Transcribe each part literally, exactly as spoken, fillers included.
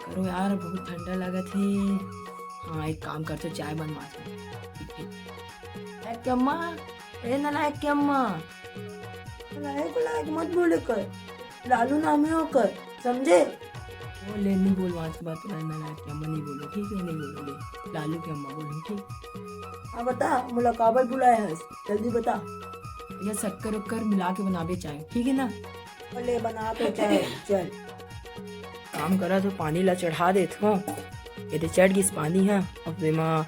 करो यार, बहुत ठंडा लगत हे। हाँ, एक काम करथों, चाय बनवाथों। ठीक, ठीक। ए के अम्मा, ए नलायक के अम्मा, नलायक, नलायक मत बोले कर, लालू नाम हे ओकर, समझे? ओ ले, नहीं बोलवात बात, नलायक के अम्मा नहीं बोलो, ठीक है, नहीं बोलो, ले, लालू के अम्मा बोलो, ठीक? हाँ, बता, मोला काबर बुलाए हस, जल्दी बता। ये शक्कर उक्कर मिला के बनाबे चाय, ठीक है ना? ले बना तो चाय, चल। काम करा तो पानी ला चढ़ा देथों। ये दे चढ़ गिस पानी हा। अब एमा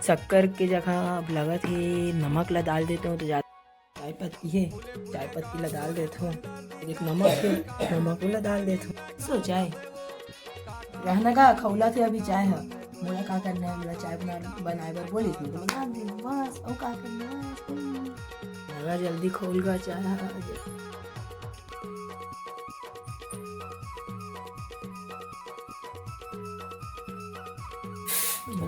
शक्कर के जगह अब लगत हे नमक ला डाल देथों, तो जा-, चाय पत्ती हे, चाय पत्ती ला डाल देथों। ये देख नमक हे, नमक ला डाल देथों। सो चाय रहना का खौला थे अभी चाय हा। मोला का करना है, मोला चाय बना, बनाए बर बोलिस, मैं तो बना दे, बस, अउ का करना है, बस, कोई नहीं। लगा जल्दी खोल गा चाय हा।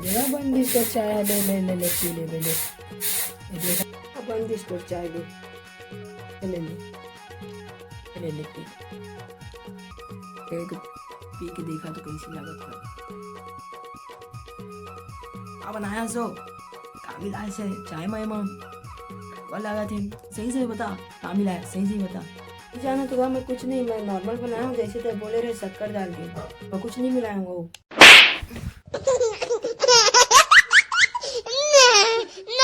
जरा बंदिस तो चाय, ले, ले, ले, ले, पी ले, ले, ले। ये देख, बंदिस तो चाय, ले। ले, ले। ले, ले, पी। एक पी के देखा तो कैसी लागत है। का बनाया सो? का मिलाए से चाय माय मा? का लागत है? सही से बता, का मिलाए? सही से बता। नहीं जाना तो मैं कुछ नहीं, मैं नॉर्मल बनाया हूँ, जैसे तो बोले रहे शक्कर डाल के, मैं कुछ नहीं मिलाया हूँ।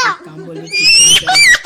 एक काम बोले, ठीक से नहीं करे।